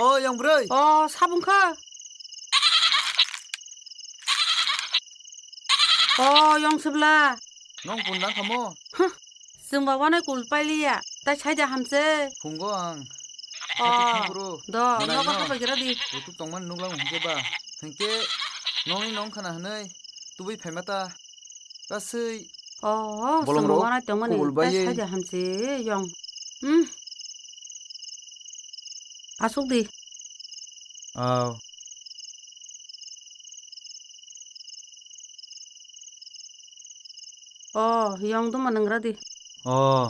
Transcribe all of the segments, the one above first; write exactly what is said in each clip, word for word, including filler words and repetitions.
O, yong bwrwi. O, sabung kha. O, yong sibla. Nong pun dang kamo? Huh, chwng ba wanai kul pailiya. Tai sai da hamse. Phungo ang. O, hati thangphuru. Do, nogo hapai gira di. Butuk tongmani nuklang hwnkhe ba. Hwnkhe nongni nong khana hwnwi tubui phaima ta. Kasui. O, bolong chwng rok wanai tongmani kubul bai. Tai sai da hamse yong. Hmm. Asuk di. Aw. O, yong duma nwngra di. O,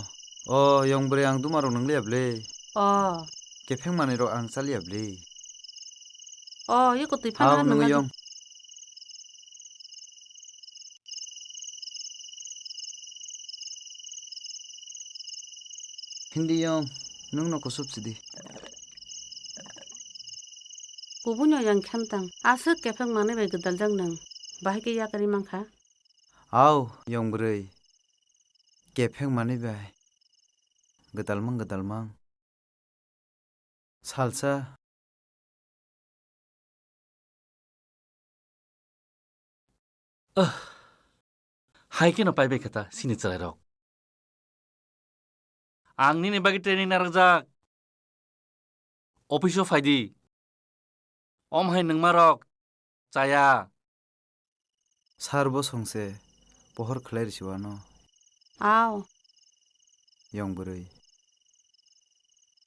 o, yong bwrwi ang duma rok nwngliya bwle. O. Kepheng manwi rok ang chaliya bwle. O, yoko twi phano. Aw, ha nwngo nwngra di. Yong. Hindi yong, nwng no kusup sidi. Kubui no yang khem tang, aswk kephek manwi bai gwdal jak nwng, bahai khe yakarwi mankha. Aw, yong bwrwi, kephek manwi bai gwdal mang gwdal mang. Salsa. Ah, hai kheno paibai khe ta sini chwrairok. Ang nini bagwi training narwkjak. Office-o phai di. Om hai nwngmarok chaya. Sir bo songse pohor khlai risi wano. Aw. Yong bwrwi.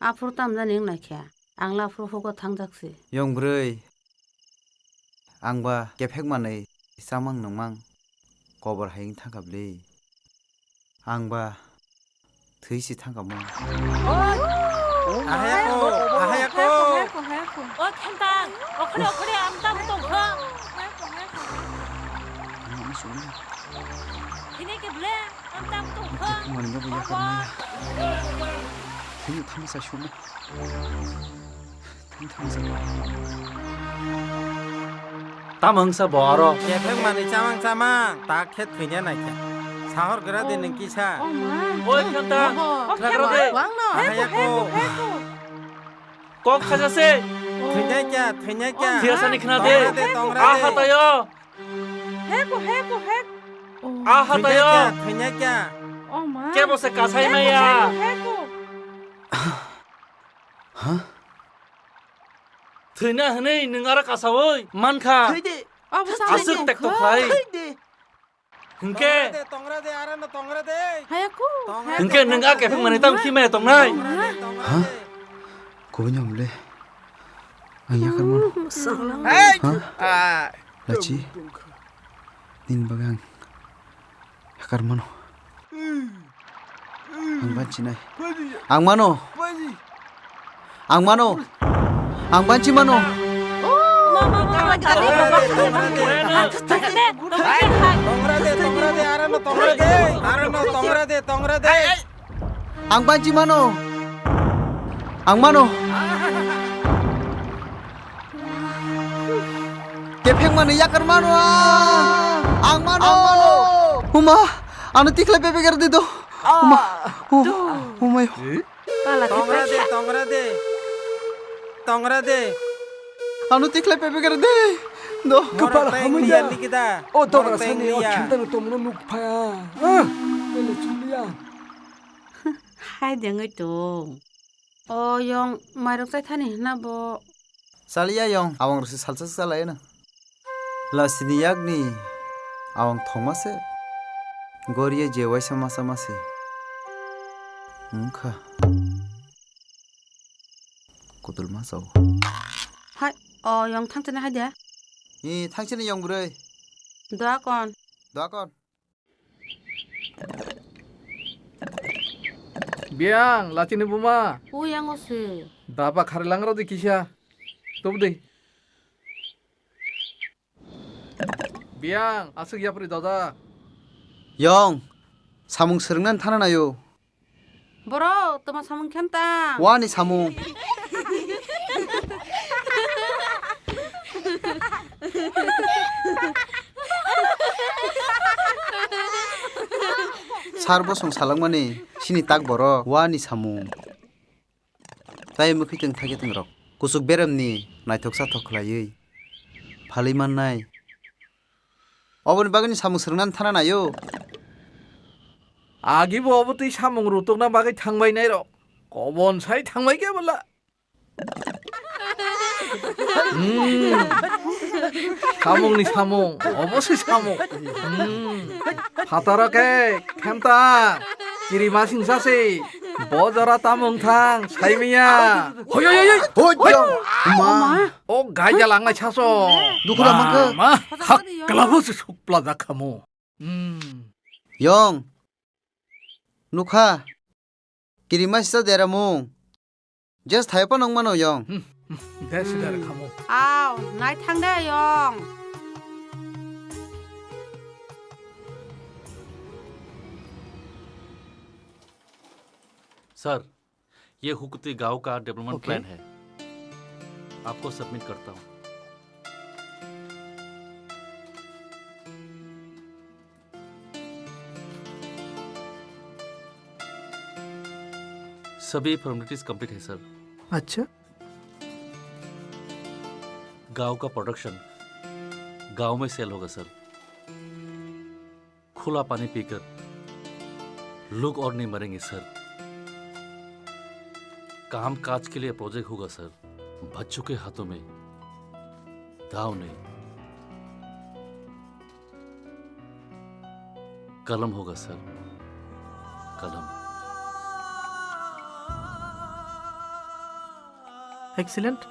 Aphuru tamjani wng naikha. Ang la aphuru hugo thangjak si. Yong bwrwi. Ang ba kephek manwi chamang nungmang kobor hai wng thangkha bwle. Ang ba thwi si thangkha mo. Ahayako, ahayako. O Khentang, okhre okhre ang tam tongkha. Thini ke ble, ang tam tongkha. Mani jobo yakar maya. Thini thamsa shuma. Tamo wngsa bo oro. Kephek manwi chamang chamang, tak khe thwina naikha. Sahor gra de nwng kisa. Oi, Khentang, khna gra de. Ahayako. Kok khaja se. Thwina kya, thwina kya. Thia sani khna de. Tongra de, tongra de. A hatayo. Heko, heko, heko. A hatayo. Thwina kya, thwina kya. Kebo se kasai maya. Heko, heko. Ha? Thwina hwnwi nwng aro kasaui mankha. Thwi di. Abo aswk tektok khlai. Thwi di. Hwnkhe. Tongra de, tongra de, arano tongra de. Hayaku. Hwnkhe nwng a kepheng manwi tam khi maya tongnai. Tongra de, tongra de. Ha? Kubui ni omle. Ang yakar mano. Hey! Ha? Ah. Lachi. Nini bagwi ang Yakar mano. Ang banchi nai. Ang mano. Ang mano. Ang banchi mano. Tongra de, tongra de, arano tongra de. Arano tongra de, tongra de. Ang banchi mano. Ang mano. Kepheng mano yakar mano. Ang mano. Uma, ano tikhlai pepe gar di do. Uma. Uma yo. Tongra de, tongra de. Tongra de. Ano tikhlai pepe gar di do. Kepala hamya. O tongra sani o khintano tomno nuk phaya. Tele chulia. Hai dengoi tong. O yong, mairok chai thani hwnna bo. Chaliya yong, awang rwse salsa se chalai no. Lasini yakni awang thongma se. Goriye je waisa masa masi. Wngkha. Kudulma chao. Hai, o yong thangchani hai de. I thangchani yong bwrwi. Doa kon. Doa kon. Biang, lachini buma. Ui, ang o se. Daba khari langrodi kisa. Tubdi. Biang, aswk yapri doda. Yong, samung swrwngna thana nayo. Boro, toma samung khem ta. Wani samung. Sar bosong salangmani sini tak borok wani samung. Tai mwkhwi tong thakhe tong rok. Kuchuk beremni naithok sathok khlaiwi phalwi mannai. Oboni bagwini samung swrwngna thana naio. Agi bo obo twi samung rutokna bagwi thangbai nairok. Kobon sai thangbai khe bwla. Hmm. Samungni samung, obo se samung. Hmm. Phataro khe khemta, kirima singsa se, bo jora tamo wng thang, saimiya. Hoi, hoi, hoi, hoi. Hoi, hoi. Yong, ma. O gaija langnai saso. Dukhu da mankhe. Ma, ma. Haklabo se suplajak khamu. Hmm. Yong. Nukha. Kirima sisa deramung. Just thaipa nang mano yong. Hmm, hmm, de sida re khamu. Aw, nai thang de yong. Sir, ये हुकूती गांव का development OK। Plan है, आपको सबमिट करता हूँ। सभी formalities complete है, सर। अच्छा। गांव का प्रोडक्शन गांव में सेल होगा, सर। खुला पानी पीकर लोग और नहीं मरेंगे, सर। काम काज के लिए प्रोजेक्ट होगा, सर। बच्चों के हाथों में दाव नहीं, कलम होगा सर, कलम। Excellent।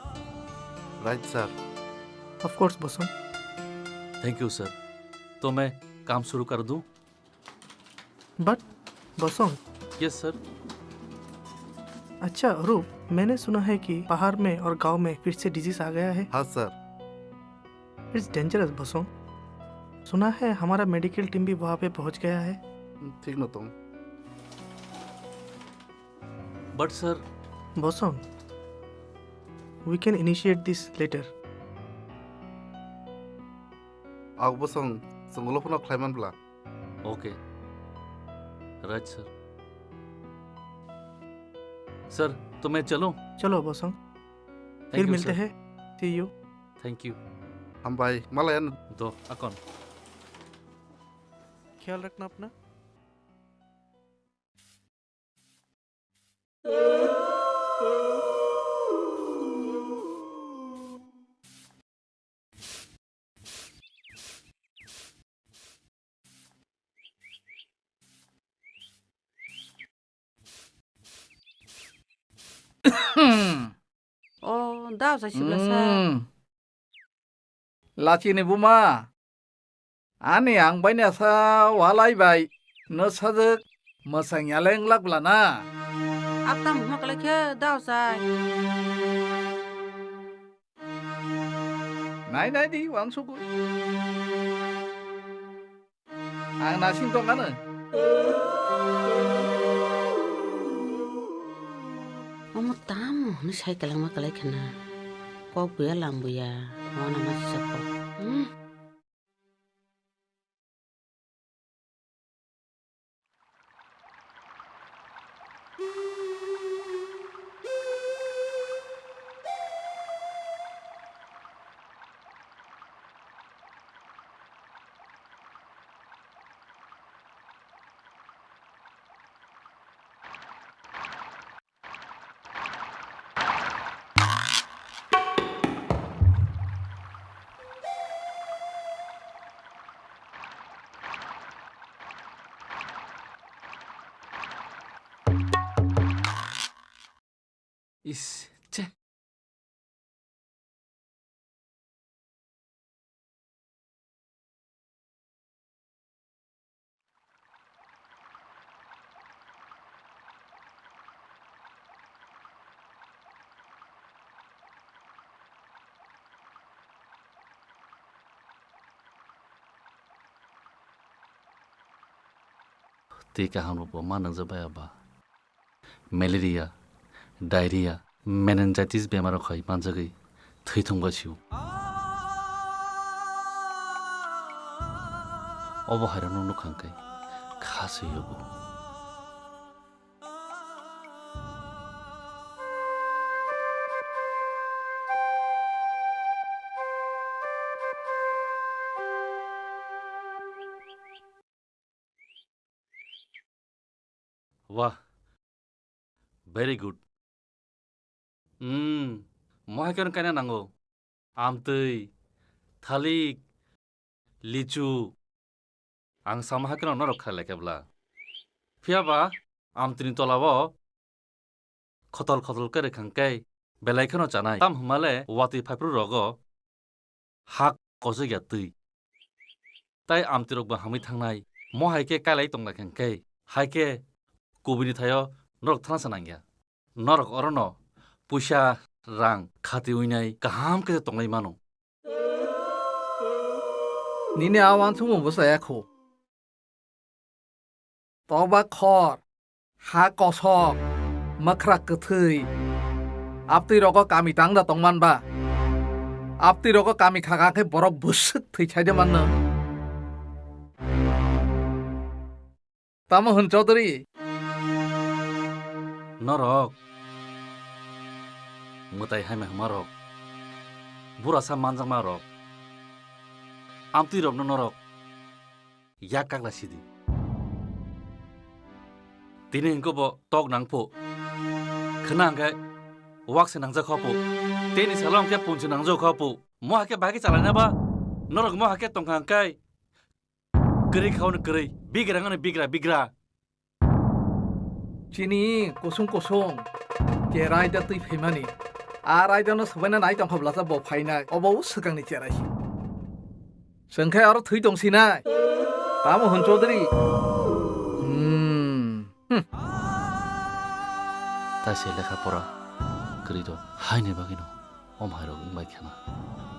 Right sir. Of course, बोसोंग। Thank you sir. तो मैं काम शुरू कर दूं? बट बोसोंग। Yes sir. अच्छा रूप, मैंने सुना है कि पहाड़ में और गांव में फिर से डिजीज आ गया है। हाँ सर। It's dangerous बोसोंग। सुना है हमारा मेडिकल टीम भी वहाँ पे पहुँच गया है। ठीक न तुम। But sir. बोसोंग, we can initiate this later। Aw bosong, chwng ulo phano khlaiman bla. Okay. Right sir. Sir, तो मैं चलूं? चलो बोसोंग। फिर मिलते हैं। See you. Thank you. Hambai, malaya no. दो, अकॉन। ख्याल रखना अपना। O, dao sa sibla sa. Hmm. Lachini buma. Ani ang bainasa walai bai no sajwk mwsang yaleng lak bla na. Aptam huma kalai khe dao sai. Nai nai di wansugwi. Ang nasing tong ano. Omo tamo hwnwi sai kwlangma kwlai khna. Kok buya lam buya. Wana ma sisa kok. Hmm. Is, che. Twi kaham rokbo ma nangjakbai aba. Malaria, diarrhea, meningitis bemar rok hai manjagwi thwi thwngba sio. Obo hai rokno nukha hwnkhe kha swi yogo. Wah, very good. Hmm, mohai khe kaina nango. Amtwi, thalik, lichu. Ang sama hakhe norok khlai khe bla. Phiya ba amtwini tola o khotol khotol khe rwkhang khe belai kheno chanai. Tam hwnmale watwi phaiphru rogo hak kosok ya twi. Tai amtwi rok bo hamwi thangnai. Mo hai khe kailai tong lai khe hai khe kubuni thaio norok thansa nangya. Norok orono puisa rang khati uinai kaham khe tonglai mano. Nini a wansukmung bo chaya kho. Tokba khor, ha kosok, mwkhra kwthwi. Aptwi rogo kami tang da tongman ba? Aptwi rogo kami khaka khe borok bwswk thwi chai de manno. Tamo hwn Chaudhary? Norok mwtai haima hwnma rok, burasa manjakma rok, amtwi rokno norok yak kakla sidi. Tini hwnkhe bo tok nang phu, khwna hwnkhe wak se nangjak kho phu, tei ni salo hwnkhe punchi nangjak kho phu. Mo hakhe bahai khe chalaina ba? Norok mo hakhe tongkha hwnkhe kwrwi kha hwnwi kwrwi, bigra hwnwi bigra, bigra. Chini kusung kusung cherai da twi phaimani. A raida no swbaina nai tongkha bwlasa bo phainai. Obo swkangni cherai si. Chwngkhe aro thwi tong sinai. Tamo hwn Chaudhary? Hmm. Hmm. Taise lekha pora kwrwi do. Haini bagwino om hairok wngbai khena.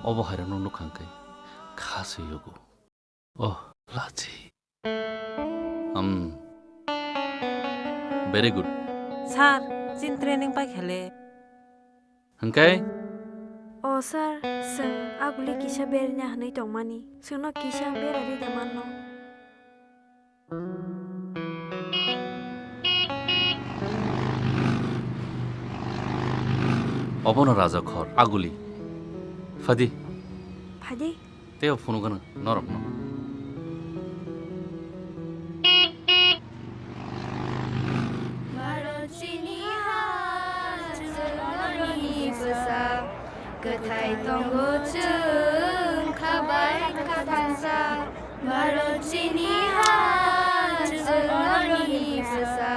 Obo hairokno nukha hwnkhe kha swi yugo. Oh, lachi. Um. Very good. Sir, chin training pai khale. Hwnkhe? O sir, chwng aguli kisa berina hwnwi tongmani. Chwngno kisa bera rida manno. Obono raja khor, aguli. Phadi. Phadi. Teo phunukgwno norokno. Bharat chini ha, chwng norokni bwsa. Kwthai tongo chwng khabai khathansa. Bharat chini ha, chwng norokni bwsa.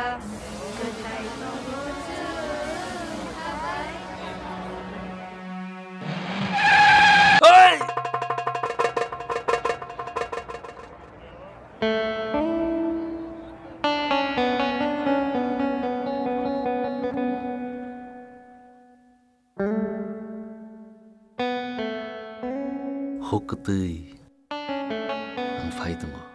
Kwthai tongo chwng khabai. Oi! Huk kwtwi ang phai tongo.